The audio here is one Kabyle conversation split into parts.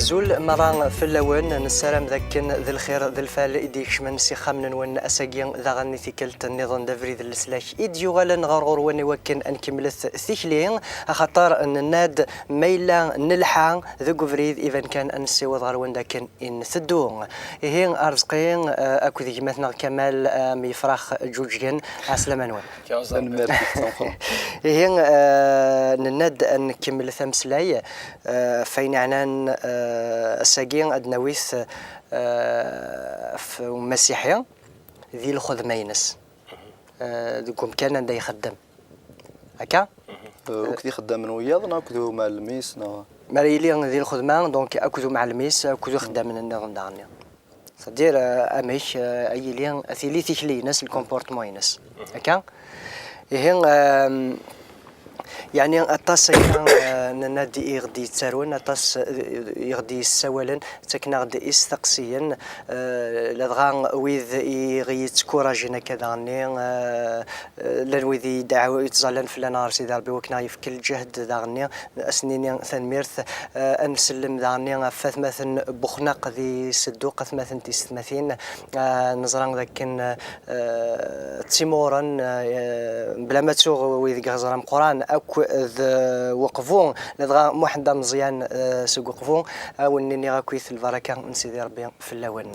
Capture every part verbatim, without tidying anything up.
Azul merra fell-awen, nessaram d akken d lxir d lfal i d-ikecmen s ixxamen-nwen ass-agi, daɣen i tikkelt nniḍen d abrid n leslak i d-yuɣalen ɣer ɣur-wen i wakken ad nkemmlet tikli, axaṭer nenna-d ma yella nelḥa deg ubrid, iban kan ad nessiweḍ ɣer wanda akken i nteddu. Ihi, Arezqi, eh, akked gma-tneɣ Kamal, eh, am yefrax ǧuǧgen, ɛeslama-nwen. Tanemmirt. Ihi, eh, nenna-d ad nkemmel tameslay, eh, ɣef wayen yeɛnan, eh, ass-agi ad d-nawi-t, eh, ɣef umasiḥi di lxedma-ines, eh, deg umkan anda ixeddem. Akka? Eh, akked ixeddamen wiyaḍ, neɣ akked umɛellem-is, neɣ? Mi ara yili di lxedma, donc, akked umɛellem-is, akked ixeddamen nniḍen daɣen. C'est-à-dire, eh, amek, eh, ad yili, ad tili tikli-ines, le comportement-ines. Akka? Ihi, ehm, yeɛni aṭas akka, eh, nenna-d i ɣ-d-yettarun, aṭas, eh, i ɣ-d-yessawalen, ttaken-aɣ-d isteqsiyen, eh, ladɣa wid i ɣ-yettkurajen akka daɣenni, eh, eh, llan wid i d-, yettẓallan fell-aneɣ ɣer Sidi Ṛebbi wakken aɣ-yefk lǧehd daɣenni, ad s-nini tanemmirt, eh, ad nsellem daɣenni ɣef atmaten n Buxnaq di Sedduq, atmaten tisetmatin, eh, neẓra dakken, eh, ttimɣuren, eh, bla ma ttuɣ wid deg Iɣẓer Ameqqran akk d, eh, Weqbu, ladɣa Muḥend Ameẓyan, eh, seg Weqbu, ad wen-nini akkit lbaraka n Sidi Ṛebbi fell-awen.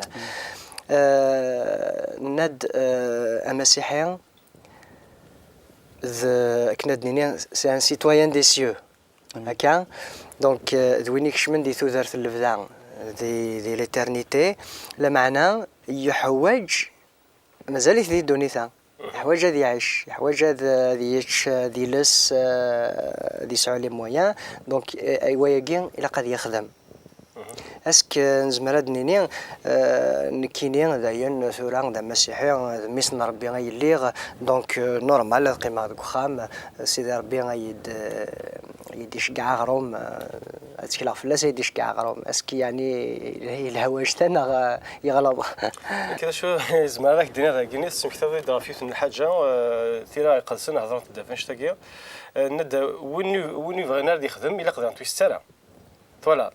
Eh, nenna-d, eh, amasiḥi, d, akken ad d-nini, c'est un citoyen des cieux. Akka? Donc, eh, d win ikecmen di tudert n lebda, di, di l'éternité, lameɛna yeḥwaǧ, mazal-it di ddunit-a. Yeḥwaǧ ad iɛic, yeḥwaǧ ad, ad yečč, ad iles, eh, ad yesɛu les moyens. Donc, eh, wayagi ilaq ad yexdem. Est-ce que nezmer ad d-nini, eh, nekkini dayen tura d amasiḥi, d mmi-s n Ṛebbi ay lliɣ, donc, eh, normal ad qqimeɣ deg uxxam, Sidi Ṛebbi ay d-, ay d-iceggeɛ aɣrum, eh, ad tekleɣ fell-as ay d-iceggeɛ aɣrum. Est-ce que yeɛni yelha wannect-a neɣ, eh, yeɣleḍ? Nekk d acu zemreɣ ad ak-d-iniɣ dagi, tesmektaḍ-id ɣef yiwet n lḥaǧa, eh, tira iqedsen, heḍrent-d ɣef annect-agi. Eh, nenna-d, win, win yebɣin ad yexdem, ilaq daɣen ur t-yettara. Twalaḍ?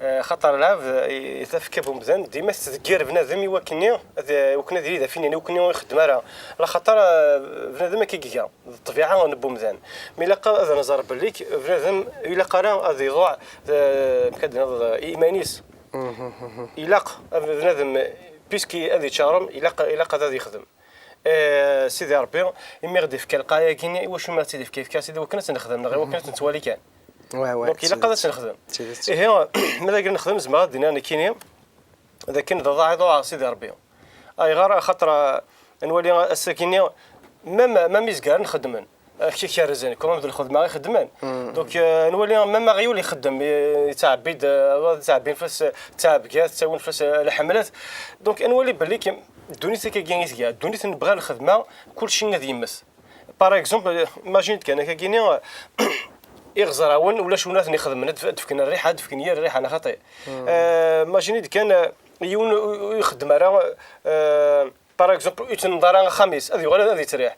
Eh, xaṭer lɛebd, eh, tafekka n umdan, dima tettdeggir bnadem i wakken-nni, ad, i wakken ad yili d afini, i wakken ur ixeddem ara. Ala xaṭer, eh, bnadem akka i iga, d ṭṭbiɛa n umdan. Mi ilaq ad nẓer belli k-, bnadem ilaq ara ad iḍuɛ, eh, mkad-, eh, i iman-is. Ilaq ad bnadem, puisque ad yeččaṛem, ilaq, ilaq ad, ad yexdem. Eh, Sidi Ṛebbi, imi ɣ-d-ifka lqaɛa-agi-nni, i wacu mi ɣ-tt-id-ifka? Ifka-tt-id i wakken ad tt-nexdem, neɣ i wakken ad tt-nettwali kan? Ouais, ouais. Donc, ilaq ad tt-nexdem. Ihi, ma d akken nexdem, zemreɣ ad d-iniɣ nekkini, d akken d aḍaɛ i ḍuɛeɣ Sidi Ṛebbi. Ayɣer? Axaṭer, eh, nwali ass-agi-nni, même, même izgaren xeddmen. Ak-, kerrzen, quand même d lxedma i xeddmen. Donc, euh, nwali même aɣyul ixeddem, i-, yettɛebbi-d, euh, yettɛebbin fell-as, euh, ttɛebga, ttawin fell-as, euh, lḥemlat. Donc, nwali belli k-, ddunit akkagi i tga, ddunit nebɣa lxedma, kulci ad yemmet. Par exemple, euh, imagine-d kan akkagi-nni, euh, iɣeẓrawen, ulac win ad ten-ixedmen, ad d-, ad d-fken rriḥa, ad d-fken yir rriḥa, neɣ xaṭi. Euh, imagine-d kan, euh, yiwen ur, ur ixeddem ara, euh, par exemple, ur yettnenḍ ara axxam-is, ad yuɣal ad yettriḥ.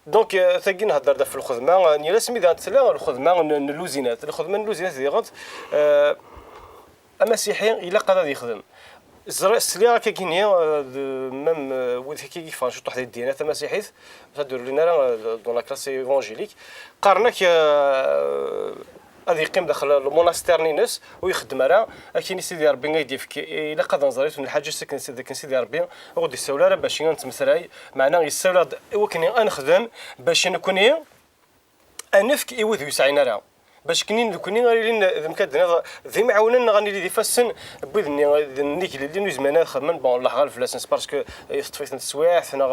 Donc, euh, tagi nhedder-d ɣef lxedma, euh, n yal asmi daɣen tella lxedma n, n luzinat. Lxedma n luzinat diɣen, euh, amasiḥi ilaq ad, ad yexdem. Ẓri-, sliɣ akkagini, euh, d, même, euh, wid akkagi yeffɣen ciṭuḥ di ddiyana tamasiḥit, ur d-rlin ara, euh, dans la classe évangélique. Qqaren-ak, euh, ad yeqqim daxel lmunaster-nni-ines, ur ixeddem ara, akken i Sidi Ṛebbi ay d-yefk, ilaq ad nẓer yiwet n lḥaǧa s akken, d akken Sidi Ṛebbi ur ɣ-d-yessawel ara bac ad nettmeslay, meɛna yessawel-aɣ-d i wakken ad nexdem, bac nekkni ad nefk i wid ur yesɛin ara. Bac akken nekkni ara ilin d imkadden, d imɛawnen neɣ ad nili d ifassen n wid-nni, d nnig yellin ur zmiren ad xedmen, bon, Allah ɣaleb fell-asen, c'est parce que, eh, teṭṭef-iten teswiɛt, neɣ,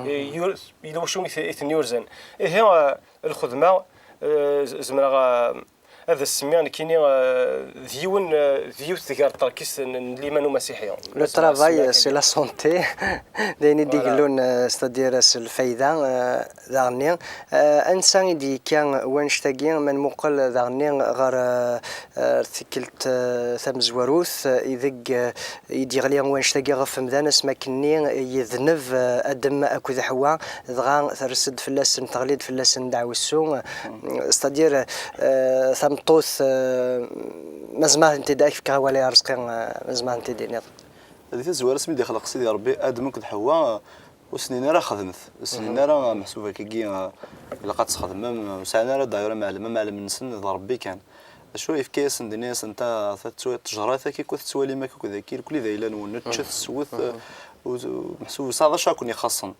eh, yur-, yella wacu i t-, i ten-yurzan. Ihi, eh, lxedma, eh, z-, zemreɣ, eh, ad as-semmiɣ nekkini, eh, d yiwen, eh, d yiwet tgerṭerkist n, n liman umasiḥi. Le travail, c'est la santé. D ayen i d-igellun, eh, c'est-à-dire s lfayda, eh, daɣenni. Eh, ansa i d-yekka wannect-agi, ma nmuqel daɣenni ɣer, eh, eh, tikkelt, eh, tamezwarut, eh, ideg, eh, i d-yeɣli wannect-agi ɣef umdan, asmi akken-nni yedneb, eh, Adem akked Ḥewwa, dɣa ters-d fell-asen, teɣli-d fell-asen ddeɛwessu, eh, c'est-à-dire, eh, tam-, tameṭṭut, eh, ma zemreɣ ad tent-id-ak-fkeɣ awal ay Arezqi, eh, ma zemreɣ ad tent-id-iniḍ. Di tazwara, asmi d-ixleq Sidi Ṛebbi Adem akked Ḥewwa, ur s-nnin ara xedmet, ur s-nnin ara meḥsub akkagi, eh, ilaq ad txedmem, ur sɛin ara d'ailleurs amɛellem, amɛellem-nsen d Ṛebbi kan. D acu, yefka-yasen-d, yenna-yasen ta, ta tettwa-, ṭṭejṛa-agi akk tettwalim akk dagi, irkelli d ayla-nwen, ččet, swet, eh, ur, meḥsub ur tesɛiḍ acu ad ken-ixaṣṣen.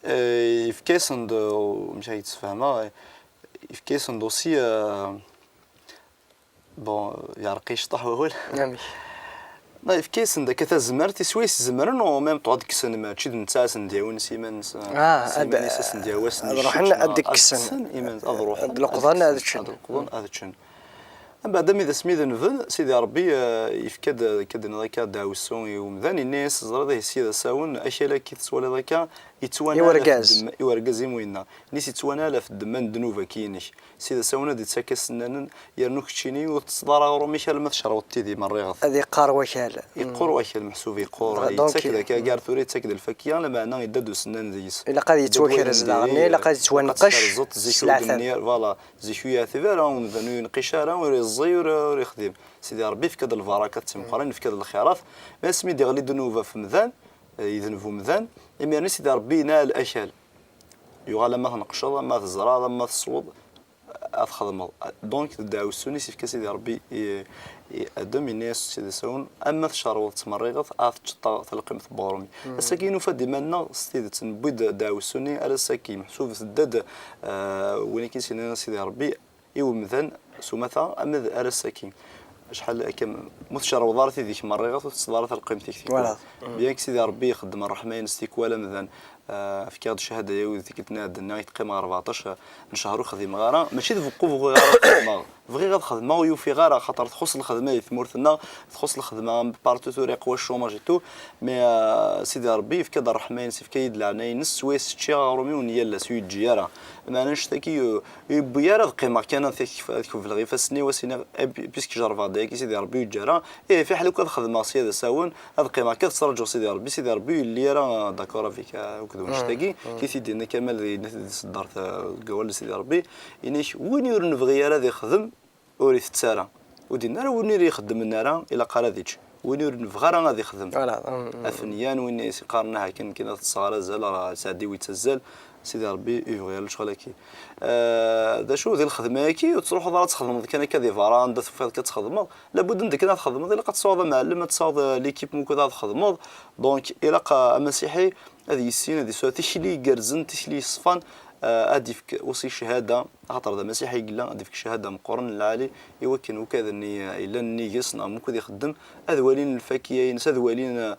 Eh, yefka-yasen-d, eh, amek ay d-sfehmeɣ, eh, yefka-yasen-d aussi, eh, bon, yeɛreq-iyi cṭeḥ wawal. Amek? Non, yefka-yasen-d akka tazmert, i swayes zemren, en même temps ad kksen, mačči d netta ad sen-d-yawin s yiman-nsen, ah, s yiman-is ad sen-d-yawi, ad sen-d-ruḥen, ad kksen iman-, ad ruḥen, ad leqḍen, ad ččen. Ad leqḍen, ad ččen. Mbeɛd, ami d asmi denben, Sidi Ṛebbi, eh, yefka-d, akka d-nniḍ akka, ddeɛwessu i umdan, yenna-yas, teẓriḍ, ihi, Sidi Asawen, akal-agi tettwaliḍ akka, yettwanal ɣef ddemma, i urgaz, i mu yenna. Ini-as, yettwanal ɣef ddemma n ddnub-agi-inek. Sidi Asawen ad ittak isennanen, yernu keččini ur tettseḍ ara aɣrum-ik alamma tcerweḍ tidi merriɣet. Ad iqqar wakal. Iqqur wakal, meḥsub iqqur. Donc, yettak-d akka, gar tura yettak-d lfakya, lameɛna yedda-d usennan deg-s. Ilaq ad yettwakrez daɣen, ilaq ad yettwanqec s leɛtab. Zik ur d-nni-, voilà, zik ur yeɛtib ara umdan, ur yenqic ara, ur iẓẓi, ur, ur yexdim. Sidi Ṛebbi yefka-d lbaraka d timeqqranin, yefka-d lxirat. Mi asmi d-iɣli ddnub ɣef umdan, eh, idenb umdan, imir-nni Sidi Ṛebbi yenɛel akal. Yuɣal ama tneqceḍ, ama tzerɛeḍ, ama tesweḍ, ad txedmeḍ. Donc, d ddeɛwessu-nni i s-yefka Sidi Ṛebbi i, i Adem, yenna-yas Sidi Asawen, ama tcerweḍ tmerriɣet, ad teččeḍ ta-, talqimt n weɣrum-ik. Ass-agi nufa-d iman-nneɣ s tidet, newwi-d ddeɛwessu-nni ar ass-agi. Meḥsub tedda-d, eh, win akken i s-yenna Sidi Ṛebbi i umdan s umata, ama d ar ass-agi. Acḥal akka m-, ma tcerweḍ ara tidi-k merriɣet, ur tettseḍ ara talqimt-ik tikwal. Bien que Sidi Ṛebbi ixeddem ṛṛeḥma-ines tikwal amdan, ah, fkiɣ-d ccahada-yaw deg tenna d-nniɣ i teqqim ɣer rbeɛṭac n ccher ur xdimeɣ ara, mačči d beqqu bɣiɣ ara ad xedmeɣ. Bɣiɣ ad xedmeɣ, ur yufiɣ ara, xaṭer txuṣṣ lxedma di tmurt-nneɣ, txuṣṣ lxedma partout, ur iqwa ccumaj et tout, mais, ah, Sidi Ṛebbi yefka-d ṛṛeḥma-ines, yefka-yi-d leɛnaya-ines, s wayes ččiɣ aɣrum-iw n yal ass, ur yeǧǧi ara. Meɛna annect-agi, ur, ur yewwi ara ad qqimeɣ kan ad t-, ad kebleɣ ifassen-iw, ad s-iniɣ, eh, pi-, puisque jerrbeɣ-d ayagi, Sidi Ṛebbi ur yeǧǧi ara, eh, fiḥel akk ad xedmeɣ s yad asawen, ad qqimeɣ kan ad ttṛaǧuɣ Sidi Ṛebbi, Sidi Ṛebbi ur yelli ara d'accord avec, eh, akked wannect-agi, ki t-id-yenna Kamal di, di tseddart, eh, deg wawal n Sidi Ṛebbi, yenna-k, win ur nebɣi ara ad ixdem, ur itett ara. Ur d-yenni ara win ur ixeddmen ara, ilaq ara ad ičč. Win ur nebɣi ara ad ixdem. Voilà. Afenyan, win i s-iqqaren aha kan, kan ad ttesseɣ ara azal, ara sɛeddi wi ttazzal, Sidi Ṛebbi ur yebɣi ara lecɣal-agi. Eh, d acu, di lxedma-agi, ur tettruḥuḍ ara ad txedmeḍ kan akka di berra, anda tufiḍ kan ad txedmeḍ. Labud anda kan ad txedmeḍ, ilaq ad tesɛuḍ amɛellem, ad tesɛuḍ, eh, l'équipe mukud ad txedmeḍ. Donc, ilaq, eh, amasiḥi ad yissin, ad yesɛu tikli igerrzen, tikli yeṣfan, eh, ad yefk aussi ccahada, axaṭer d amasiḥi i yella, ad yefk ccahada meqqren n lɛali, i wakken ukaden i, eh, yellan nnig-s, neɣ mukud ixeddem, ad walin lfakiya-ines, ad walin, eh,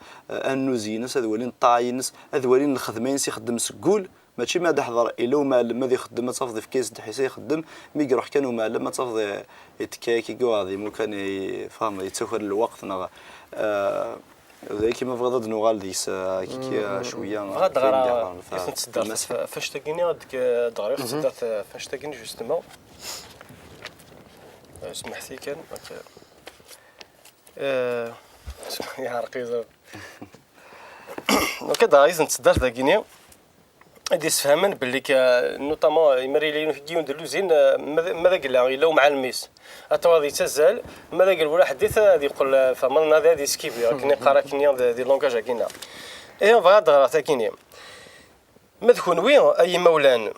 annuz-ines, ad walin ṭṭaɛa-ines, ad walin lxedma-ines ixeddem seg wul, mačči ma ad iḥḍer ila umɛellem ad ixeddem, ad tafeḍ ifka-yas ddḥis ad ixeddem, mi iruḥ kan umɛellem ad tafeḍ, eh, itekka akka i uɛḍim, ukan i, fahmeḍ, yettaker lweqt, neɣ, eh, d ayagi ma bɣiḍ ad nuɣal deg-s, eh, kiki, eh, cwiya, bɣiɣ ad d-ɣreɣ yiwet n tseddart f-, f-, f-, annect-agi-nni, ad d-, ad d-ɣreɣ yiwet n tseddart, eh, f-, annect-agi-nni, justement. Eh, smeḥt-iyi kan, ok. Eh, yeɛreq-iyi. Donc, ad d-ɣreɣ yiwet n tseddart dagi-nni. I d-yessefhamen belli ka, notamment, imar yella yiwen, yiwen d lluzin, eh, ma d, ma d agella, yella umɛellem-is. Ad tawaḍ yettazzal, ma d agella wala ḥedd-it, ad yeqqel, eh, fehmeḍ, ad, ad yeskibi, akken i qqar akken di, di langage-agi-nneɣ. Ihi, bɣiɣ ad d-ɣreɣ tagi-nni. Ma d kunwi, ay imawlan,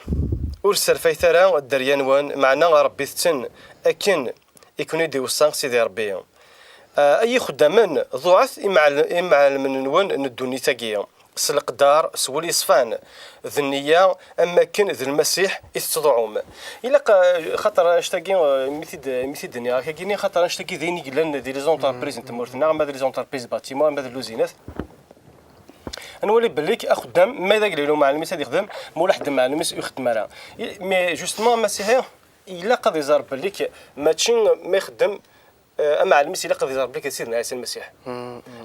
ur sserfayet ara dderya-nwen, meɛna rebbit-ten akken i ken-id-iweṣṣa Sidi Ṛebbi. Ah, ay ixeddamen, ḍuɛet imɛell-, imɛellmen-nwen n ddunit-agi, s leqder, s wul yeṣfan, d nniya, am wakken d Lmasiḥ i tettḍuɛum. Ilaq, ah, xaṭer annect-agi, ah, mi t-id, mi t-id-nniɣ akka-gini, xaṭer annect-agi d ayen i yellan di les entreprises n tmurt-nneɣ, ama d les entreprises bâtiment, ama d lluzinat. Ad nwali belli k-, axeddam, ma d agellil umɛellem-is ad ixdem, ma ulaḥedd umɛellem-is ur ixeddem ara. I, mais justement, amasiḥi, ilaq ad iẓer belli k-, mačči ma ixeddem, eh, amɛellem-is, ilaq ad iẓer belli k-, d Sidna Ɛisa Lmasiḥ.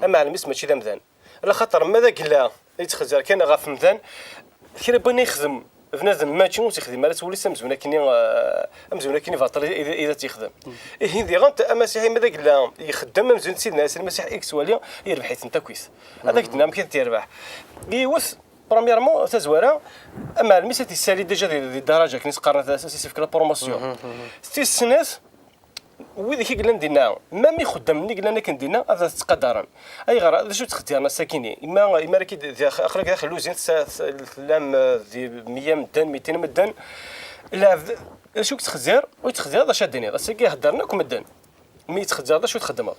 Amɛellem-is mačči d amdan. Ala xaṭer ma d agella yettxezzir kan ɣef umdan, kra n wayen yexdem bnadem mačči ur t-yexdim ara s wul-is amzun akkenni, eh, amzun akkenni baṭel i, i, i d at-yexdem. Ihi diɣen, amasiḥi ma d agella ixeddem amzun d Sidna Ɛisa Lmasiḥ i yettwali, yerbeḥ-itent akkit. Ad ak-d-nniɣ amek i tent-yerbeḥ. Yiwet, Premièrement, tazwara, amɛellem-is ad t-issali déjà di, di ddaraǧa akken i s-qqaren, ad as-yefk la promotion. Tis snat, wid i yellan dinna, même ixeddamen i yellan akken dinna, ad t-ttqadaren. Ayɣer? D acu ttxeddiren ass-agi-nni? Ima, ima ara k-id-, di ax-, aql-ak daxel luzin, tsa-, tsa-, tellam, eh, di meyya medden, mitin medden. Lɛebd, d acu k-ttxeddir? Ur yettxeddir d acu ad d-tiniḍ. Ass-agi heddren akk medden. Mi yettxeddir d acu txeddmeḍ?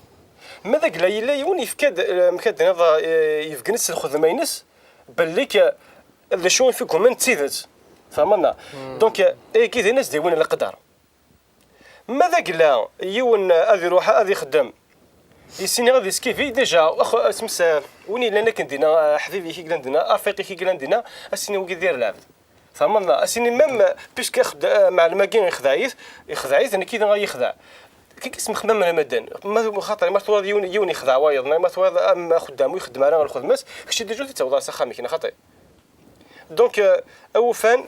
Ma d agla yella yiwen yefka-d, eh, amek ad d-tiniḍ, eh, yebgen-itt s lxedma-ines, belli k-, d acu i f-igumen d tidet. Tfehmeḍ neɣ? Donc, eh, ayagi d ayen as-d-iwin leqder. Ma d agla yiwen ad iruḥ ad ixeddem, yessini ad iskivi, déjà, ax-, asms, eh, win yellan akken dinna, eh, ḥbib-ik i yellan dinna, arfiq-ik i yellan dinna, as-tini wigi d yir lɛebd. Tfehmeḍ neɣ? As-tini même, puisque axed-, eh, mɛellem-agi ixdeɛ-it, ixdeɛ-it, nekk i dɣa yexdeɛ. Kiki smexmamen medden. Ma xaṭer, ma twalaḍ yiwen, yiwen ixdeɛ wayeḍ, neɣ ma twalaḍ am axeddam ur ixeddem ara lxedma-s, kečč déjà ur tettaweḍ ara s axxam-ik, neɣ xaṭi? Donc, euh, awufan,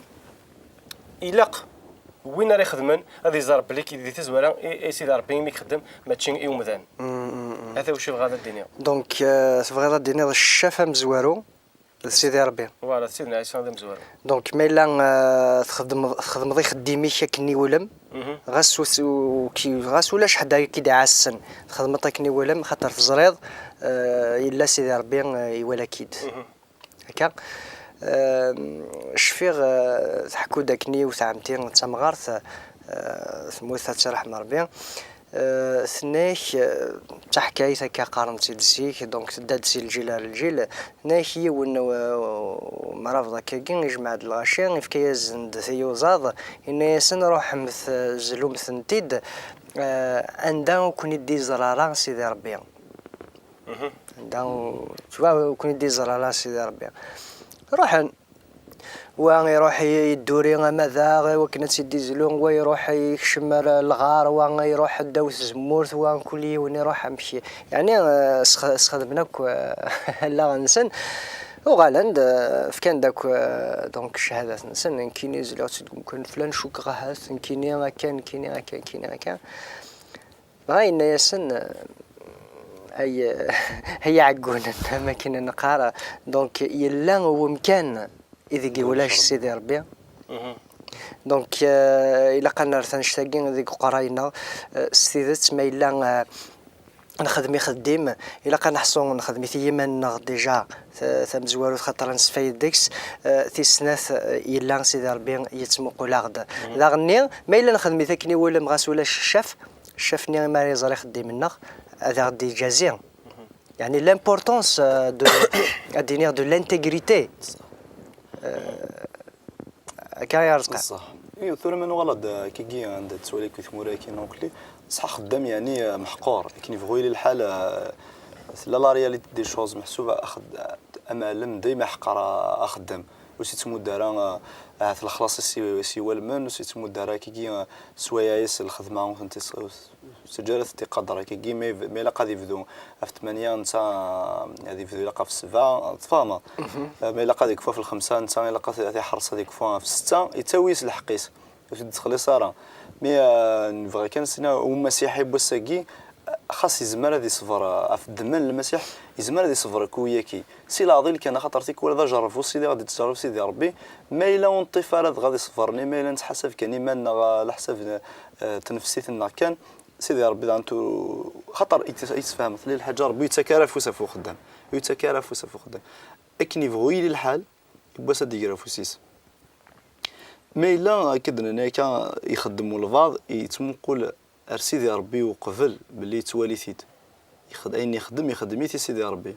ilaq win ara ixedmen ad iẓer belli di tazwara i, i Sidi Ṛebbi imi ixeddem, mačči i umdan. Ata wacu bɣiɣ ad d-iniɣ. Donc, euh, tebɣiḍ ad d-tiniḍ ccaf amezwaru d Sidi Ṛebbi. Voilà, d Sidna Ɛisa d amezwaru. Donc, ma yella, euh, txedmeḍ, txedmeḍ ixeddim-ik akken iwulem, ɣas ur t-, ur k-, ɣas ulac ḥedd ara k-id-iɛassen, txedmeḍ akken iwulem, xaṭer teẓriḍ, euh, yella Sidi Ṛebbi, euh, iwala-k-id. Akka. Ehm, cfiɣ, eh, tḥekku-d akken yiwet ɛemti d tamɣart, eh, temmut, ad tt-iṛḥem Ṛebbi. Eh, tenna-ak, eh, d taḥkayt akka qqaren-tt-id zik, donc tedda-d si lǧil ar lǧil. Tenna-ak yiwen, eh, umrabeḍ akkagi, ijmeɛ-d lɣaci, ifka-yasen-d tiyuẓaḍ, yenna-yasen: "Ruḥemt, eh, zlumt-tent-id, eh, anda ur ken-id-iẓer ara Sidi Ṛebbi." Anda ur, tu vois, ur ken-id-iẓer ara Sidi Ṛebbi. Ruḥen. Wa iruḥ i-, yedduri amadaɣ i wakken ad tt-id-izlu, wa iruḥ yekcem ar lɣar, wa iruḥ ddaw tzemmurt, wa kul yiwen iruḥ amek. Yeɛni, eh, sx-, sxedmen akk, eh, allaɣ-nsen. Uɣalen-d, eh, fkan-d akk, eh, donc, ccahadat-nsen, nekkini zliɣ-tt deg umkan flan, cukkeɣ ahat, nekkini akka, nekkini akka, nekkini akka. Dɣa yenna-yasen, ay, ay iɛeggunen, am akken neqqar, donc yella wemkan ideg ulac Sidi Ṛebbi. Donc, euh, ilaq ad nerr annect-agi deg uqerray-nneɣ, euh, s tidet, ma yella, euh, nxeddem ixeddim, ilaq ad neḥṣu nxeddem-it i yiman-nneɣ déjà, ta-, tamezwarut, xaṭer ad nesfayed deg-s, euh, tis snat, euh, yella Sidi Ṛebbi yettmuqul-aɣ-d. Daɣenni, ma yella nxeddem-it akken iwulem, ɣas ulac ccaf, ccaf-nni, imi ara iẓer ixeddim-nneɣ, ad aɣ-d-iǧazi. Yeɛni l'importance, euh, de, ad d-iniɣ, de l'intégrité. Euh, akka i ar-tqal. Ṣṣeḥ. Iyo, tura ma nuɣal-d, euh, kigi anda tettwali akk tmura-agi, donc, li, ṣṣeḥ xeddam, yeɛni, euh, meḥqur. Akken yebɣu yili lḥal, euh, tella la réalité des choses, meḥsub axed-, amɛellem dayma iḥqer, euh, axeddam. Ur s-yettmudd ara, eh, ahat lexlaṣ i s-, i s-iwalmen, ur s-yettmudd ara akkagi, eh, sswayeɛ-is, lxedma ur tent-is-, ur teǧǧa ara tent-iqader akkagi, ma yeb-, ma ilaq ad yebdu ɣef tmanya, netta, eh, ad yebdu ilaq ɣef ssebɛa, tfehmeḍ? Eh, ma ilaq ad yekfu ɣef lxemsa, netta ilaq ad, ad iḥreṣ ad yekfu ɣef ssetta, yettawi-yas lḥeqq-is. Ur t-id-ttxelliṣ ara. Mi, eh, nebɣa kan ad s-nini, umasiḥi n wass-agi, xas yezmer ad iṣber, eh, ɣef ddemma n Lmasiḥ, yezmer ad iṣber akk wiyaki. Si leɛḍil kan, axaṭer tikwal d ajerreb ussidi i ɣ-d-ittjerreb Sidi Ṛebbi, ma yella ur neṭṭif ara dɣa ad iṣber-nni, ma yella nettḥasab kan iman-nneɣ, eh, ɛla ḥsab n, eh, tnefsit-nneɣ kan, Sidi Ṛebbi daɣen tu-, xaṭer i tt-, i tfehmeḍ, tella lḥaǧa Ṛebbi ur yettak ara afus ɣef uxeddam. Ur yettak ara afus ɣef uxeddam. Akken yebɣu yili lḥal, yiwwas ad d-iger afus-is. Ma yella, akka d-nenna akka, ixeddem walbaɛḍ, yettmuqul ar Sidi Ṛebbi uqbel belli yettwali-t-id. Ixed-, ayen yexdem, ixdem-it i Sidi Ṛebbi.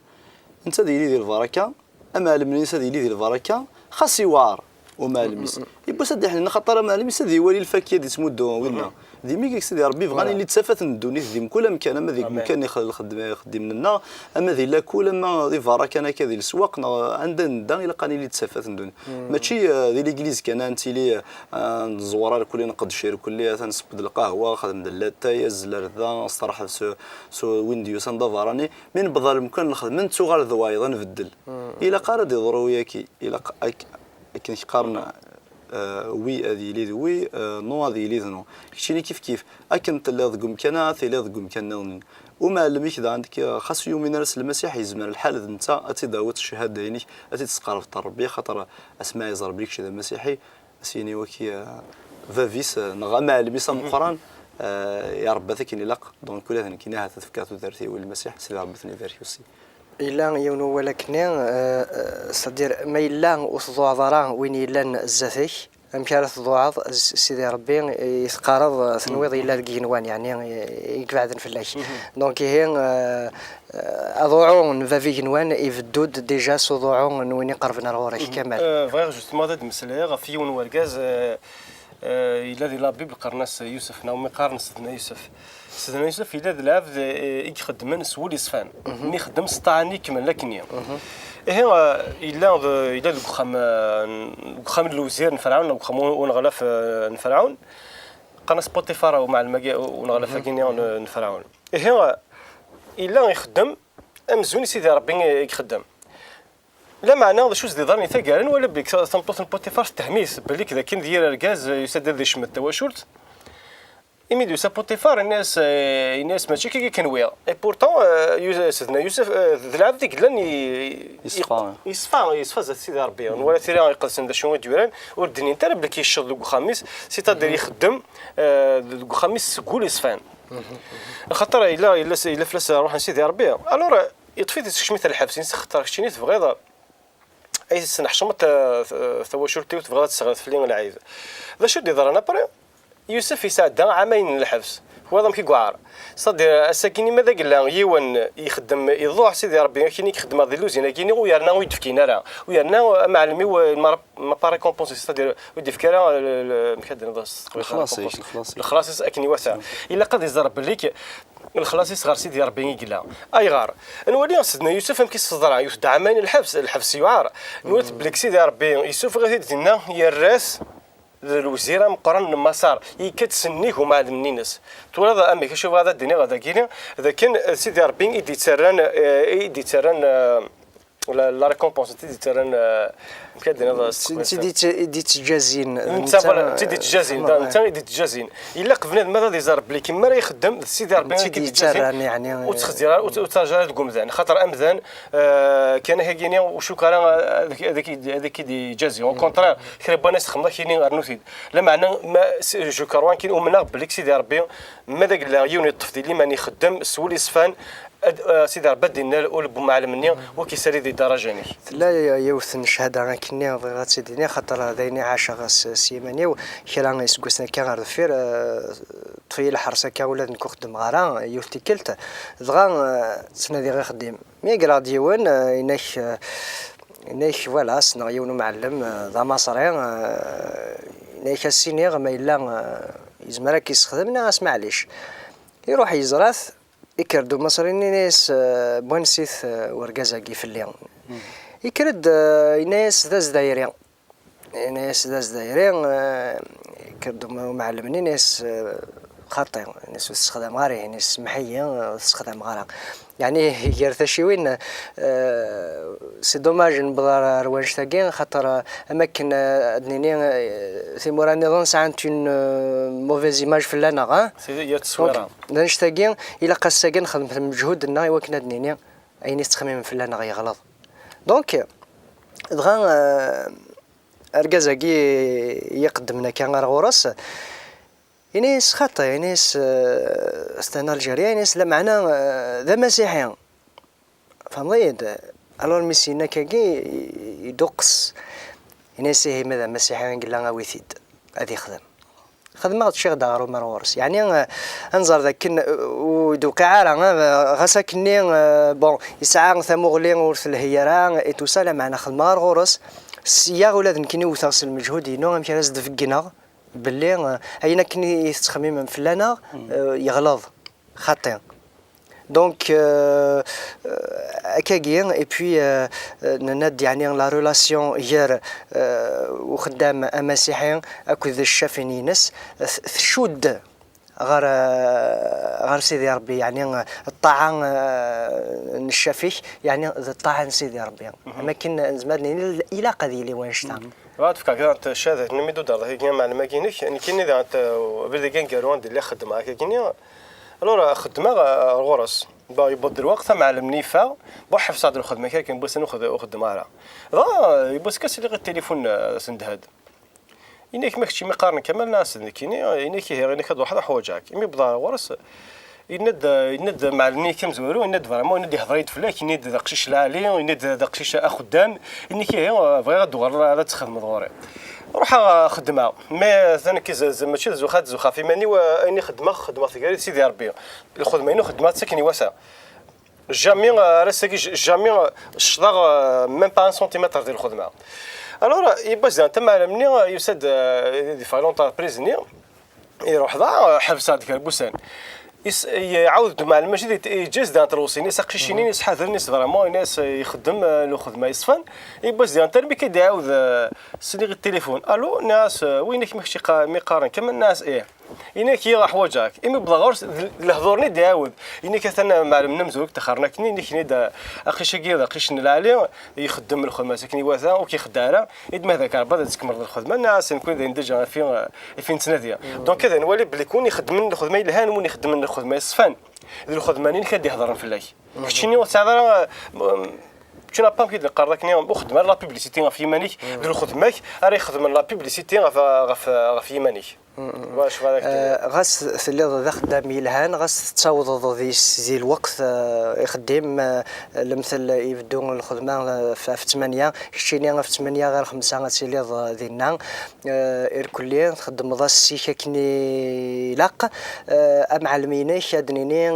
Netta ad yili di lbaraka, amɛellem-nnes ad yili di lbaraka, xas iwɛer umɛellem-is. Yiwwas ad d-iḥnin, axaṭer amɛellem-is ad iwali lfakya d-ittmuddu winna. D imi i Sidi Ṛebbi bɣan yili d tafat n ddunit di mkul amkan, ama di mkan ixeddem ixeddim-nneɣ, ama di lakul, ama di berra kan akka di leswaq, neɣ anda nedda, ilaq ad nili d tafat n ddunit. Mačči, eh, di ligliz kan ad nettili, eh, ad neẓwer irkelli, nqeddec irkelli, atan nsebbed lqahwa, xdem-d latay, azzel ar da, asterḥeb s, s win d-yusan d aberrani. Mi newweḍ ar lemkan n lxedma, nettuɣal d wayeḍ, ad nbeddel. Ilaq ara d-iḍru wiyaki, ilaq ak-, akken k-qqaren, eh, wi ad yili d wi, eh, non ad yili d non. Keččini kif kif, akken telliḍ deg umkan-a, ad tiliḍ deg umkan nniḍen. Umɛellem-ik daɣen, xas ur yumin ara s Lmasiḥ, yezmer lḥal d netta ad tt-id-tawiḍ ccahada-inek, ad tt-id-tesqerbeḍ ɣer Ṛebbi, axaṭer asmi ara yeẓer belli kečč d amasiḥi, ad s-yini waki, eh, bab-is, eh, neɣ amɛellem-is ameqqran, eh, iṛebba-t akken ilaq. Donc, ula d nekkini ahat ad fkeɣ tudert-iw i Lmasiḥ, Sidi Ṛebbi ad ten-ibarek aussi. Yella yiwen n wawal akkenni, eh, eh, c'est-à-dire, ma yella ur tḍuɛeḍ ara win yellan zdat-k, amek ara tḍuɛeḍ s-, Sidi Ṛebbi i teqqareḍ, eh, tenwiḍ yella deg igenwan, yeɛni, eh, i ibeɛden fell-ak. Donc, ihi, eh, eh, aḍuɛu n bab igenwan ibeddu-d déjà s uḍuɛu n win iqerben ar ɣur-k, Kamal. Eh, bɣiɣ justement ad d-mmeslayeɣ ɣef yiwen n wergaz, eh, eh, yella di la Bible qqaren-as Yusef, neɣ mi qqaren Sidna Yusef. Sidna Yusef yella d lɛebd, eh, i ixeddmen s wul yeṣfan. Mi ixeddem s ṭṭaɛa-nni ikemmel akkenni. Ihi, eh, yella d-, yella deg uxxam, eh, deg uxxam n lewzir n Ferɛun, deg uxxam u-, uneɣlaf, eh, n Ferɛun. Qqaren-as Potifar, umɛellem-agi, uneɣlaf-agi-nni n, n Ferɛun. Ihi, eh, yella ixeddem amzun i Sidi Ṛebbi i ixeddem. Lameɛna, d acu i s-d-iḍran i taggara, nwala belli tameṭṭut n Potifar tetthem-it, belli d akken d yir argaz, eh, yusa-d ad icemmed tawacult. Imi d-yusa Potifar, yenna-yas, eh, yenna-yas mačči akka i k-nwiɣ. Et pourtant, eh, Yus-, Sidna Yusef, eh, d lɛebd i yellan i, i, Yeṣfa. Yeṣfa, yeṣfa zdat Sidi Ṛebbi. Nwala Tira Iqedsen d acu i d-yuran, ur d-nnint ara belli yecceḍ deg uxxam-is, c'est-à-dire ixeddem, eh, deg uxxam-is seg wul yeṣfan. Axaṭer yella, yella, yella fell-as ṛṛuḥ n Sidi Ṛebbi. Alors, yeṭṭef-it, yessekcem-it ɣer lḥebs, yenna-as axaṭer keččini tebɣiḍ ad yi-tesneḥcmeḍ ta-, ta-, tawacult-iw, tebɣiḍ ad tesseɣreḍ fell-i lɛib. D acu d-yeḍran après? Yusef yesɛedda ɛamayen n lḥebs. Twalaḍ amek i yuɛer? C'est-à-dire, ass-agi-nni ma d agella yiwen ixeddem, iḍuɛ Sidi Ṛebbi, akken i ixeddem di luzin-agi-nni, u yerna ur yi-d-fkin ara. U yerna amɛellem-iw, eh, ma, ma pas récompensé, c'est-à-dire, ur yi-d-yefki ara, eh, le, le, amek ad d-niniḍ s teqbaylit, Lexlaṣ-ik, récompense. Lexlaṣ-ik. Lexlaṣ-is akken iwata. Ilaq ad iẓer belli k-, lexlaṣ-is ɣer Sidi Ṛebbi i yella. Ayɣer? Nwali Sidna Yusef amek i s-teḍra, yiwet-d ɛamayen lḥebs, lḥebs yuɛer. Nwali belli Sidi Ṛebbi yessufeɣ-it-id dinna, yerra-t d lwezir ameqqran n Maṣer, yekka-d sennig umɛellem-nni-ines. Twalaḍ amek, acu bɣiɣ ad d-iniɣ dagi-ni, d akken d Sidi Ṛebbi i d-yettarran, eh, i d-yettarran, eh, la, la récompense, i d-yettarran, eh, amek ad d-iniḍ s teqbaylit? I d-yettjazin. Netta, voilà, i d-yettjazin, netta i d-yettjazin. Ilaq bnadem ad iẓer belli akken mi ara ixeddem, d Sidi Ṛebbi i d-yettjazin. Ur ttxezzir ara, ur tt-, ur ttaǧǧa ara deg umdan. Xaṭer amdan, eh, kan akka-gini, ur cukkeɣ ara ad, ad, ad k-id-iǧazi. Au contraire, kra n wayen i s-txedmeḍ akkenni, rnu-t-id. Lameɛna, ma, s-, je crois akkenni, umneɣ belli Sidi Ṛebbi, ma d agella yiwen yeṭṭef di liman ixeddem s wul yeṣfan, ad, eh, Sidi Ṛebbi ad d-innal ul n umɛellem-nni, u ad k-isali di daraja-inek. Tella y-, yiwet n cchada akkenni bɣiɣ ad tt-id-iniɣ, xaṭer d ayen i ɛaceɣ s, s yiman-iw, kra n yiseggasen akka ɣer deffir, eh, ṭṭef-iyi lḥers akka, ula d nekk ur xeddmeɣ ara, yiwet n tikkelt. Dɣa, eh, ttnadiɣ ixeddim. Mi yegra-d yiwen, eh, yenna-k, eh, yenna-k, voilà, ssneɣ yiwen umɛellem, eh, d amaṣri, eh, yenna-k, ad s-iniɣ ma yella, eh, yezmer ad k-yessexdem, neɣ as maɛlic. Iruḥ yeẓra-t, ikker-d umaṣri-nni, yenna-yas, eh, n wansi-t, eh, urgaz-agi fell-i? Ikker-d, eh, yenna-yas d azdayri. Ini-as d azdayri, eh, yekker-d um-, umɛellem-nni, ini-as, eh, xaṭi, ini-as ur t-ssexdameɣ ara, ini-as semmeḥ-iyi, eh, ur t-ssexdameɣ ara. Yeɛni, gar taciwin, eh, c'est dommage newweḍ ar, ar wannect-agi, xaṭer, eh, am akken, eh, ad nini, eh, timura nniḍen sɛant une, eh, mauvaise image fell-aneɣ, ah? C'est, il y a tteswira. Donc, d annect-agi, ilaq ass-agi nexdem lmeǧhud-nneɣ i wakken ad nini ayen i tettxemmimem fell-aneɣ yeɣleḍ. Donc, dɣa, eh, argaz-agi i iqeddmen akka ar ɣur-s, ini-as xaṭi, ini-as, eh, c'est un Algérien, ini-as lameɛna, eh, d amasiḥi. Tfehmeḍ-iyi-d? Alors, mi s-yenna akkagi, i-, iduqqes. Ini-as ihi ma d amasiḥi i yella, awi-t-id, ad ixdem. Xedmeɣ-d, ččiɣ-d aɣrum ar ɣur-s. Yeɛni, eh, ad nẓer d akken, eh, ur d-tewqiɛ ara, eh, ɣas akkenni, eh, bon, yesɛa tamuɣli ur telhi ara, et tout ça, lameɛna xedmeɣ ar ɣur-s, sya ula d nekkini wteɣ s lmeǧhud-inu, amek ara s-d-beggneɣ belli, eh, ayen akken i tettxemmimem fell-aneɣ, eh, yeɣleḍ, xaṭi. Donc, euh, euh, akkagi, et puis, euh, euh, nenna-d, yeɛni, la relation gar, euh, uxeddam amasiḥi akked ccafin-ines, t-, tcudd ɣer, euh, ɣer Sidi Ṛebbi, yeɛni, euh, ṭṭaɛa, euh, n ccafik, yeɛni, d ṭṭaɛa n Sidi Ṛebbi. Am akken nezmer ad nini, ilaq ad yili wannect-a. Bɣiɣ ad d-fkeɣ kra n tcehdat, mi d-tudreḍ akkagi amɛellem-agi-inek, nekkini daɣen, euh, abrid-agi aneggaru anda lliɣ xeddmeɣ akkagi-nni. Alors, xeddmeɣ, euh, ɣur-s. Bon, yewweḍ-d lweqt, amɛellem-nni yeffeɣ. Bon, ḥebseɣ-d lxedma kan, kan n wussan ur xed-, ur xeddmeɣ ara. Dɣa, yiwwas kan sliɣ i tilifun, eh, s nnehd. Ini-ak, ma kečči mi qqaren Kamal, nniɣ-as d nekkini, ini-ak ihi, ini-ak ad ruḥeɣ ad ḥwaǧeɣ-k. Imi wwḍeɣ ɣur-s, yenna-d, yenna-d mɛellem-nni-k amezwaru, yenna-d vraiment, yenna-d yehḍer-iyi-d fell-ak, yenna-d d aqcic lɛali, yenna-d d aqcic axeddam, ini-ak ihi, bɣiɣ ad d-tuɣaleḍ ad txedmeḍ ɣur-i. Ruḥeɣ, eh, xeddmeɣ, mais atan nekki z-, z-, mačči d zuxxa, ad zuxxeɣ ɣef iman-iw, eh, ayen i xeddmeɣ, xeddmeɣ-t gar-i d Sidi Ṛebbi. Lxedma-inu xeddmeɣ-tt akken iwata. Jamais, euh, ar ass-agi, j-, jamais, euh, ccḍeɣ, euh, même pas un centimètre di lxedma. Alors, euh, yiwwas daɣen amɛellem-nni, euh, yusa-d, euh, di l'entreprise-nni, iruḥ daɣ, euh, ḥebseɣ-d kra n wussan. Is-, iɛawed-d umɛellem, mačči d, yeǧǧa-as daɣen lewṣi-nni, aqcic-nni, mm, isḥadren, is vraiment, ini-as, euh, ixeddem, euh, lxedma yeṣfan. Yiwwas daɣen, armi kan d-iɛawed, euh, sliɣ i tilifun. Allô, nniɣ-as, euh, wi, nniɣ-ak, ma kečči qa-, mi qqaren Kamal, nniɣ-as ih. Ini-ak, ihi ḥwaǧeɣ-k. Imi wwḍeɣ ɣur-s, d, d lehdur-nni d-iɛawed. Ini-ak, atan mɛellem-nni amezwaru i d-ixeddmen akken, ini-ak, ini-d, aqcic-agi d aqcic n lɛali, ixeddem lxedma-s akken iwata, ur k-ixeddeɛ ara. I d ma d akka, Rebbi ad tkemmleḍ lxedma, nniɣ-as, nekkni dayen déjà ɣef i, ɣef i nettnadi. Mm. Donc, ad nwali belli win ixeddmen lxedma yelhan, win ixeddmen lxedma yeṣfan, d lxedma-nni-inek ad d-ihedren fell-ak. Mm. Keččini ur tesɛiḍ ara, mm, tu n'as pas envie d-neqqar akken, ur xeddem ara la publicité ɣef yiman-ik, mm, d lxedma-k ara ixedmen la publicité ɣef, ɣef, ɣef yiman-ik. Mm, mm. Voilà, je vais arrêter. Euh, ɣas telliḍ d axeddam yelhan, ɣas tettawḍeḍ di, di lweqt, euh, ixeddim, euh, lemtel ibeddu lxedma, euh, f-, ɣef ttmanya, keččini ɣef ttmanya ɣir xemsa ad tiliḍ, euh, dinna. Euh, irkelli txeddmeḍ-as zik akken ilaq. Euh, amɛellem-inek, ad d-nini,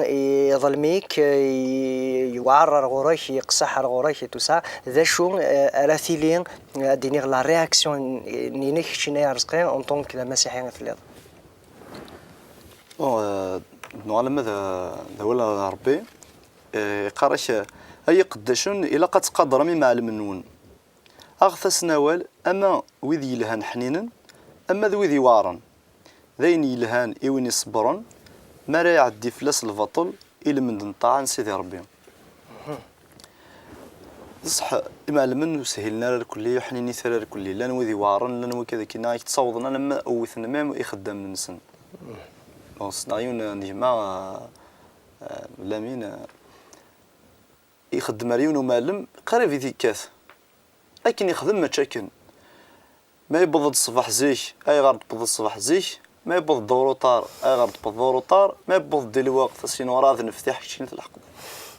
iḍlem-ik, i-, yewɛer ar ɣur-k, yeqseḥ ar ɣur-k et tout ça. D acu, euh, ara tili, ad d-iniɣ, la réaction-inek keččini a Rezqi, en tant que d amasiḥi i telliḍ? Bon, euh, nuɣal ma d, d awal n Ṛebbi, euh, iqqar-ak, ay iqeddacen, ilaq ad tqadrem imɛellmen-nwen. Aɣet-asen awal, ama wid yelhan ḥninen, ama d wid iweɛṛen. D ayen yelhan i win iṣebbren, mi ara iɛeddi fell-as lbaṭel, i lmend n ṭṭaɛa n Sidi Ṛebbi. D ṣṣeḥ, imɛellmen ur shilen ara irkelli, ur ḥninen ara irkelli. Llan wid iweɛṛen, llan wid akken i k-ttawḍen alamma wwten même ixeddamen-nsen. Bon, ssneɣ yiwen n gma, euh, euh, Lamine, euh, ixeddem ar yiwen umɛellem, qrib i t-yekkat. Akken ixdem mačči akken. Ma yewweḍ-d ṣṣbeḥ zik, ayɣer d-tewweḍ ṣṣbeḥ zik? Ma yewweḍ-d uruṭar, ayɣer d-tewweḍ uruṭar? Ma yewweḍ-d di lweqt, as-iniɣ ur ɛad neftiḥ, keččini tleḥqeḍ.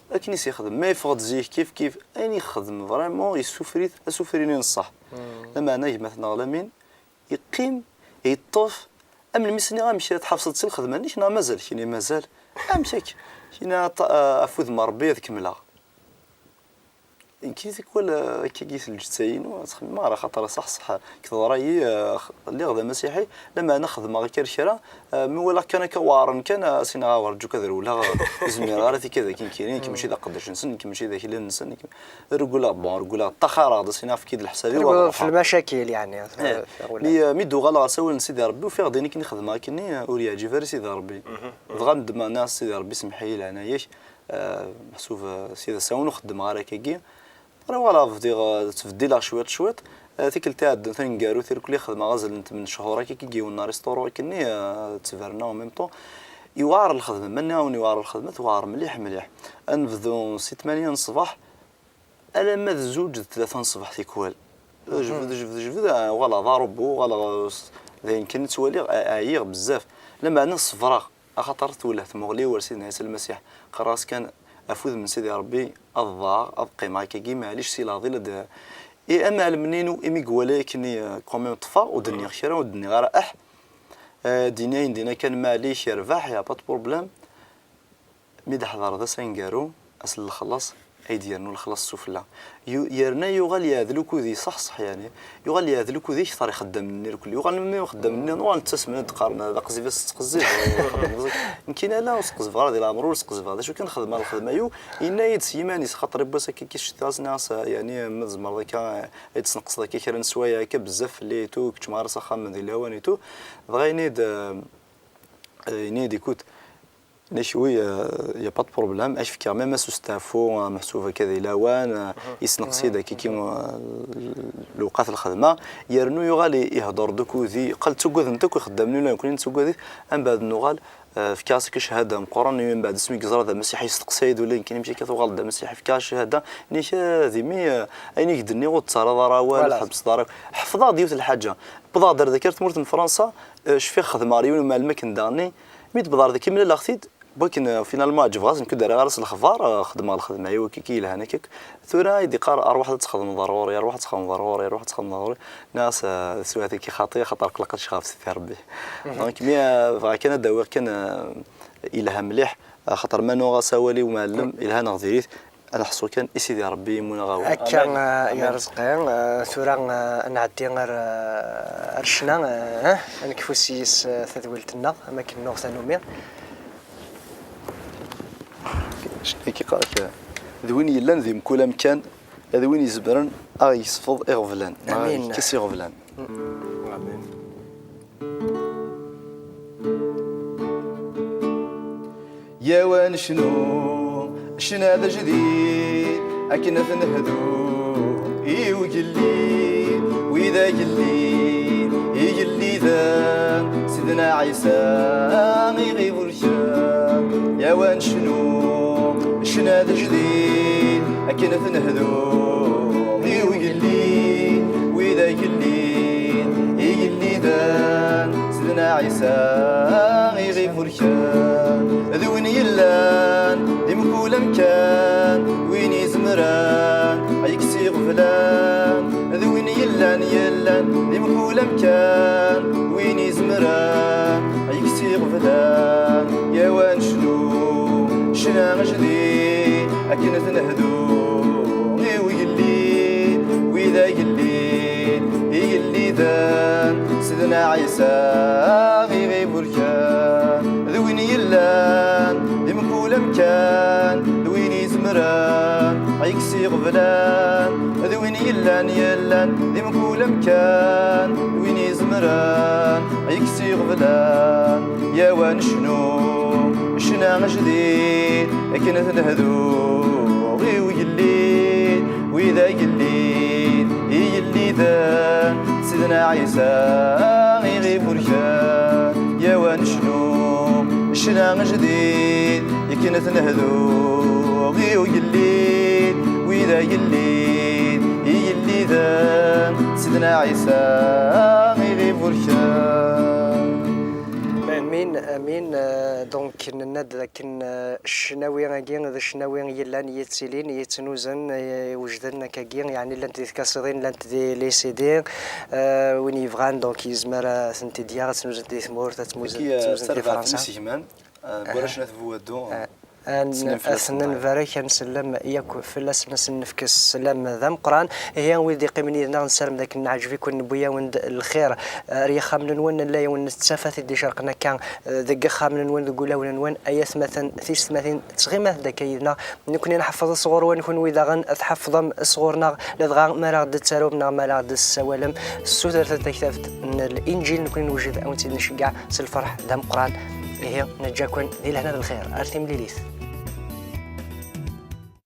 Akken i s-yexdem. Ma yeffeɣ-d zik, kif kif, ayen ixdem, vraiment, yessufri-t, asufri-nni n ṣṣeḥ. Hmm. Lameɛna gma-tneɣ Lamin, yeqqim, yeṭṭef, am lmis-nni, amek ara tḥafseḍ si lxedma-nnek, neɣ mazal? Kini mazal. Amek akka? Kini afud n Ṛebbi ad kemmleɣ. Nekki tikwal, eh, akkagi s lǧetta-inu, ttxemmimeɣ ara, axaṭer ṣaḥ, ṣaḥ, deg teḍra-yi, eh, x-, lliɣ d amasiḥi, lameɛna xedmeɣ akka kra, eh, mi walaɣ kan akka weɛren kan, eh, as-iniɣ, ah, werǧu ad rewleɣ, eh, ur zmireɣ ara, tikka d akken kiri, nekk mačči d aqeddac-nsen, nekk mačči d aklan-nsen, nekk reggleɣ, bon, reggleɣ, ṭṭaxareɣ-d, as-iniɣ, efk-iyi-d leḥsab-iw, ad ruḥeɣ. Fi lmacakil, yeɛni, eh, mi, eh, mi d-uɣaleɣ s awal n Sidi Ṛebbi, ufiɣ-d ayen akken i xedmeɣ akkenni, eh, ur yeɛǧib ara i Sidi Ṛebbi. Dɣa nedmeɣ, nniɣ, Sidi Ṛebbi, semmeḥ-iyi leɛnaya-k, eh, meḥsub, eh, Sidi Sawen ur xeddmeɣ ara akkagi. Ara uɣaleɣ bdiɣ, eh, ttbeddileɣ cwiṭ, cwiṭ. Eh, tikkelt iɛeddan taneggarut, irkelli xedmeɣ azal n tmen cchur akka, i yiwen n restaurant akkenni, eh, ttberna en même temps. Iweɛer lxedma, ma nniɣ-awen iweɛer lxedma, tewɛer mliḥ, mliḥ. Ad nebdu si tmanya n ṣṣbeḥ, alamma d zuǧ d tlata n ṣṣbeḥ tikwal. Jbed, jbed, jbed, eh, uɣaleɣ d aṛubbu, uɣaleɣ s-, d ayen kan i ttwaliɣ, eh, ɛyiɣ bezzaf. Lameɛna ṣebreɣ. Axaṭer twelleh tmuɣli-w ar Sidna Ɛisa Lmasiḥ. Qqareɣ-as kan, af udem n Sidi Ṛebbi, ad ḍaɛeɣ, ad qqimeɣ akkagi, maɛlic si leɛḍil ad d-, i amɛellem-nni-inu, imi iwala akkenni, eh, quand même ṭṭfeɣ, ur d-nniɣ kra, ur d-nniɣ ara aḥ. Eh, d-ini ayen d-ini kan, maɛlic, yerbeḥ, y a pas de problème. Mi d-ḥḍer d ass aneggaru, ass n lexlaṣ, ay d-yernu lexlaṣ sufella. Yu-, yerna yuɣal yeɛdel ukudi, ṣaḥ, ṣaḥ, yeɛni, yuɣal yeɛdel ukudi kter ixeddamen-nni irkelli. Yuɣal mi ixeddamen-nni uɣalen ttasmen ad d-qqaren, "D aqzib-is tettqezzib." Nekkini ala, ur sqezbeɣ ara di leɛmer, ur sqezbeɣ. D acu kan, xedmeɣ lxedma-yu, yenna-yi-d s yiman-is, xaṭer yiwwas akka kis cettiɣ-as, nniɣ-as, yeɛni, ma tzemreḍ akka, eh, ad tesneqseḍ akka kra n sswayeɛ akka bezzaf fell-i et tout, kečč ma ara s axxam di lawan et tout. Dɣa yenna-yi-d, eh, yenna-yi-d, écoute, Nekk, oui, euh, y a pas de problème. Ad k-fkeɣ même s usteɛfu, euh, meḥsub akka di lawan, euh, yesneqsi-d akka ki, euh, lewqat n lxedma. Yernu yuɣal i-, ihedder-d akked-i, qal ttaggaden-t akk ixeddamen ula nekkni nettagad-it, ambeɛd nuɣal, euh, fkiɣ-as akka cchada meqqren, mbeɛd asmi yeẓra d amasiḥi yesteqsay-d ula nekkni amek akka tuɣaleḍ d amasiḥi, fkiɣ-as cchada, nek, euh, d imi, euh, ayen i k-d-nniɣ ur d-ttarraḍ ara awal, ur tḥebbseḍ ara. Ḥefḍeɣ-d yiwet n lḥaǧa. Wwḍeɣ-d ar daki ar tmurt n Fransa, euh, cfiɣ xedmeɣ ɣer yiwen n umɛellem akken daɣen, mi d-wwḍeɣ ar daki mlaleɣ-t-id, wakken, euh, finalement, ɛeǧbeɣ-as, nekk ur d-rriɣ ara s lexbar, euh, xedmeɣ lxedma-iw akka, akka yelhan akka. Tura i d-iqqar, "Arwaḥ ad txedmeḍ ɣer ɣur-i, arwaḥ ad txedmeḍ ɣer ɣur-i, arwaḥ ad txedmeḍ ɣer ɣur-i." Nniɣ-as, "Ah, taswiɛt-agi xaṭi, xaṭer aql-aɣ ad cɣeɣ ɣef Sidi Ṛebbi." Donc, mi, euh, bɣiɣ kan ad d-awiɣ kan, euh, yelha mliḥ, axaṭer ma nuɣ-as awal i umɛellem, yelha neɣ diri-t, ad neḥṣu kan i Sidi Ṛebbi yemmuna ɣer awal. Akka, amen, euh, amen. Ya Rezqi, euh, tura, euh, ad nɛeddi ar, euh, ar ccna, euh, ad nekfu s yis, euh, tadwilt-nneɣ, am akken nuɣ tanumi. Ccna-agi yeqqar-ak, d win yellan di mkul amkan, d win izemren ad ɣ-yesfeḍ iɣeblan, neɣ ad amin, yekkes iɣeblan. Amin. Yaw ad necnu ccna d ajdid, akken ad t-nehdu i ugellid, wid agellid, igelliden, Sidna Ɛisa iɣ iburken. Yaw ad necnu ccna d ajdid, akken ad t-nehdu i ugellid, wid agellid, igelliden, Sidna Ɛisa iɣ iburken. D win yellan di mkul amkan, d win izemren ad yekkes iɣeblan. D win yellan, yellan di mkul amkan, d win izemren ad yekkes iɣeblan. Yaw ad necnu ccna ajdid, akken ad t-nehdu i ugellid, wid agellid, igelliden, Sidna Ɛisa iɣ iburken. D win yellan di mkul amkan, d win izemren ad yekkes iɣeblan. D win yellan, yellan di mkul amkan, d win izemren ad yekkes iɣeblan. Yaw ad necnu ccna ajdid, akken ad t-nehdu i ugellid, wid agellid, igelliden, Sidna Ɛisa iɣ iburken. Yaw ad necnu ccna ajdid, akken ad t-nehdu i ugellid, wid agellid, igelliden, Sidna Ɛisa iɣ iburken. Amin, amin. Euh, donc, nenna-d d akken, euh, ccnawi-agi d ccnawi yellan yettilin, yettnuzen, euh, wejden akkagi, yeɛni llant di tkasiḍin, llant di les C D, euh, win yebɣan, donc, yezmer ad tent-id-yaɣ, ad tent-nuzen di tmurt, ad tent-nuzen di Fransa. N isegman, euh, n warrac n At Buwaddu, euh, ad ttsellim fell-asen, ad ten-nbarek, ad nsellem yakk fell-asen, ad sen-nefk sslam d ameqqran. Ihi, wid d-iqqimen yid-neɣ, nessaram d akken neɛǧeb-iken, newwi-yawen-d lxir, eh, ar yixxamen-nwen, nella-yawen nettafat-id icerqen akka, eh, deg yixxamen-nwen, deg wulawen-nwen, ay atmaten, tisetmatin, ttɣimat-d akka yid-neɣ. Nekni nḥeffeḍ sɣur-wen, kenwi daɣen tḥeffḍem sɣur-neɣ, ladɣa ma ara ɣ-d-tettarum neɣ ma ara ɣ-d-tessawalem, ssutret-d taktabt n Linǧil, nekni newjed ad wen-tt-id-nceggeɛ s lferḥ d ameqqran. Ihi, neǧǧa-ken di lehna d lxir. Ar timlilit.